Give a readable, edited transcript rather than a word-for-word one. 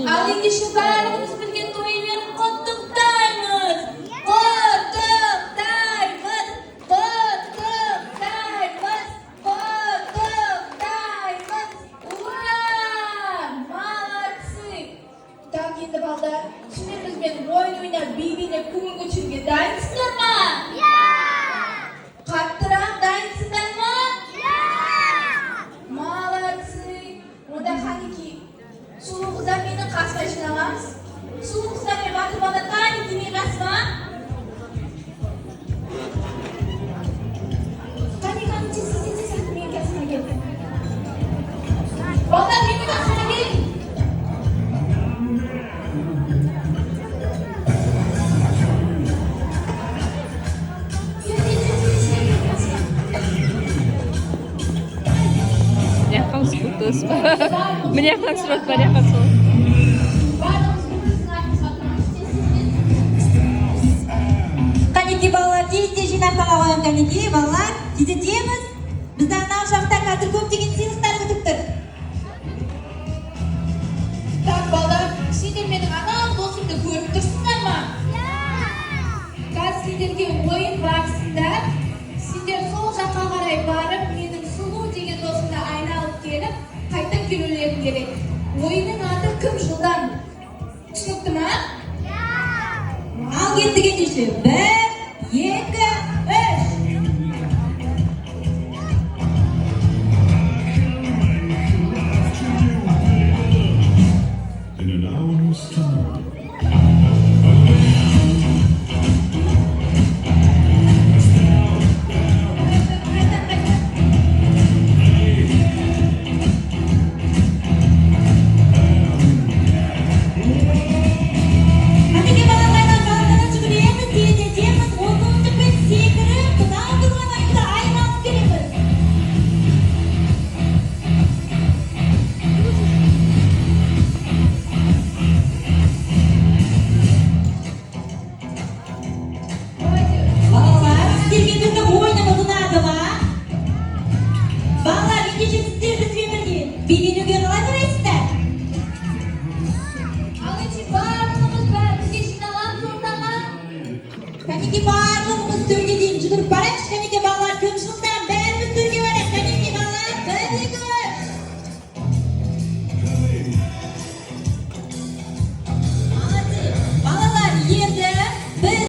Ал ендеше барлығымыз бірге той иелерін құттықтаймыз. Құттықтаймыз! Құттықтаймыз! Құттықтаймыз! Ура! Молодцы! Так, енді, балдар, сендер бізбен ойын ойнап, би билеп, көңіл көтеруге дайынсыңдар ма? Қаттырақ, дайынсыңдар ма? Молодцы! Онда, қанекей, сұлу қыздар, менің қасыма жиналамыз. Сұлу қыздар мен батыр балдар, қанекей, менің қасыма. Қане, қане, тез, тез, тез, тез, менің қасыма кел. Балдар, менің қасыма кел. Тез, тез, тез, тез, менің қасыма. Мына жақтан түсіп, мына жақтан түсіріп жатыр, мына жаққа сол. Барлығымыз бір-біріміздің артымызға тұрамыз. Тез, тез, тез. Қанекей, балалар, тез тез жинақтала қояйық. Қанекей, балалар, тездетеміз. Бізді анау жақта қазір көптеген сыйлықтар күтіп тұр. Так, балдар, сендер менің анау досымды көріп тұрсыңдар ма? Қазір сендерге ойын барысында сендер сол жаққа қарай барып, менің Сұлу деген досымды айналып келіп, қайта келулерің керек. Ойынның аты «Кім жылдам». Түсінікті ма? Ал кеттік ендеше. Бір, екі, үш. In an hour's time. Қайта, қайта. Қанекей, балалар, балалар, жүгіреміз, тездетеміз. 10 секундпен секіріп, мынау тұрған аюды айналып келеміз. Давайте. Балалар, сіздерге біздің ойынымыз ұнады ма? Балалар, ендеше сіздер бізбен бірге билеуге қалай қарайсыздар? Ал ендеше барлығымыз бәрімізге жиналамыз ортаға. Кәнекей, барлығымыз төрге дейін жүгіріп барайықшы. Кәнекей.